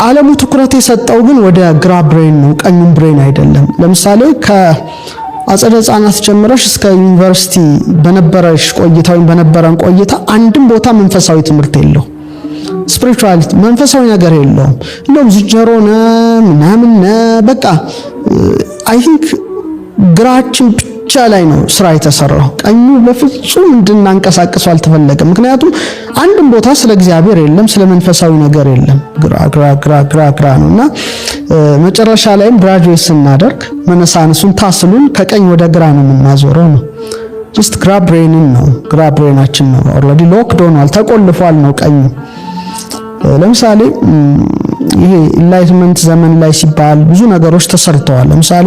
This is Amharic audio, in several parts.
ዓለሙ ትኩረት የሰጠው ግን ወደ ግራ brain ነው፣ ቀኙን brain አይደለም። ለምሳሌ ከአጸደ ሕፃናት ጀምረሽ እስከ ዩኒቨርሲቲ በነበረሽ ቆይታ ወይም በነበረን ቆይታ አንድም ቦታ መንፈሳዊ ትምህርት የለው፣ spirituality መንፈሳዊ ነገር የለውም። እንደውም ዝንጀሮ ነ ምናምን ነ በቃ I think ግራችን ብቻ ላይ ነው ስራ የተሰራው። ቀኙ በፍጹም እንድናንቀሳቅሰው አልተፈለገም። ምክንያቱም አንድም ቦታ ስለ እግዚአብሔር የለም፣ ስለ መንፈሳዊ ነገር የለም። ግራ ግራ ግራ ግራ ግራ ነው እና መጨረሻ ላይም graduate ስናደርግ መነሳንሱን tassel ኡን ከቀኝ ወደ ግራ ነው የምናዞረው ነው። Just ግራ brain ን ነው፣ ግራ brain ኣችን ነው already locked ሆኗል፣ ተቆልፏል ነው ቀኙ። ለምሳሌ ይሄ enlightenment ዘመን ላይ ሲባል ብዙ ነገሮች ተሰርተዋል። ለምሳሌ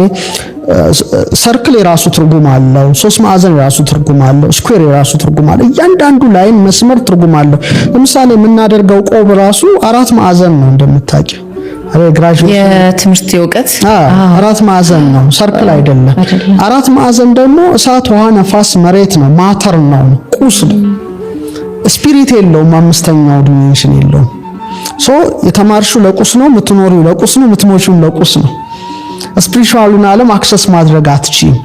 circle የራሱ ትርጉም አለው። ሶስት ማዕዘን የራሱ ትርጉም አለው። Square የራሱ ትርጉም አለው። እያንዳንዱ line መስመር ትርጉም አለው። ለምሳሌ የምናደርገው ቆብ ራሱ አራት ማዕዘን ነው እንደምታውቂው። የትምህርት እውቀት። አራት ማዕዘን ነው፣ circle አይደለም። አራት ማዕዘን ደግሞ እሳት፣ ውሃ፣ ነፋስ፣ መሬት ነው፣ matter ነው፣ ቁስ ነው። Spirit የለውም። አምስተኛው dimension የለውም። So የተማርሽው ለቁስ ነው፣ የምትኖሪው ለቁስ ነው፣ የምትሞቺው ለቁስ ነው። Spiritual ኡን ዓለም access ማድረግ አትችይም።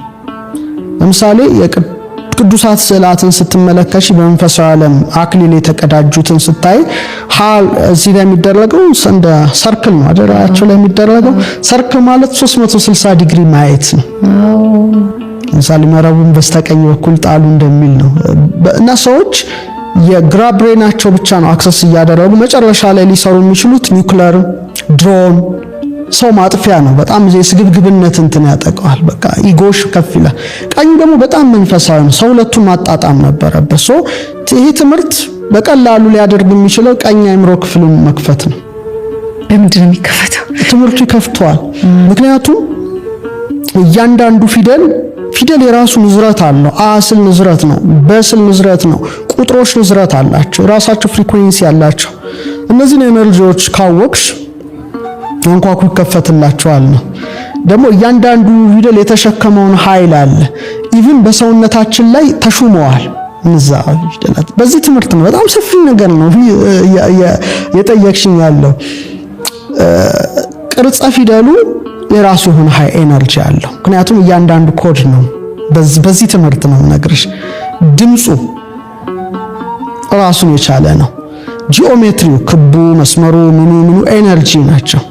ለምሳሌ የቅዱሳት ስዕላትን ስትመለከሽ፣ በመንፈሳዊ ዓለም አክሊል የተቀዳጁትን ስታይ እዚህ ላይ የሚደረገው እንደ circle ነው አደራቸው ላይ የሚደረገው። Circle ማለት 360 ዲግሪ ማየት ነው። ለምሳሌ መረቡን በስተቀኝ በኩል ጣሉ እንደሚል ነው እና ሰዎች የግራ brain ኣቸው ብቻ ነው access እያደረጉ መጨረሻ ላይ ሊሰሩ የሚችሉት nuclear፣ drone፣ ሰው ማጥፊያ ነው። በጣም የስግብግብነት እንትን ያጠቀዋል። በቃ ego ሽ ከፍ ይላል። ቀኙ ደግሞ በጣም መንፈሳዊ ነው። ሰው ሁለቱን ማጣጣም ነበረበት። So ይሄ ትምህርት በቀላሉ ሊያደርግ የሚችለው ቀኝ አእምሮ ክፍሉን መክፈት ነው። በምንድን ነው የሚከፈተው? ትምህርቱ ይከፍተዋል። ምክንያቱም እያንዳንዱ ፊደል ፊደል የራሱ ንዝረት አለው። አ ስል ንዝረት ነው፣ በ ስል ንዝረት ነው። ቁጥሮች ንዝረት አላቸው፣ የራሳቸው frequency አላቸው። እነዚህን energy ዎች ካወቅሽ አንኳኩ ይከፈትላቸዋል ነው። ደግሞ እያንዳንዱ ፊደል የተሸከመውን ኃይል አለ። Even በሰውነታችን ላይ ተሹመዋል እነዛ ፊደላት። በዚህ ትምህርት ነው። በጣም ሰፊ ነገር ነው የጠየቅሽኝ ያለው። ቅርጸ ፊደሉ የራሱ የሆነ high energy አለው። ምክንያቱም እያንዳንዱ ኮድ ነው። በዚህ ትምህርት ነው የምነግርሽ። ድምፁ ራሱን የቻለ ነው። ጂኦሜትሪው፣ ክቡ፣ መስመሩ፣ ምኑ ምኑ energy ናቸው።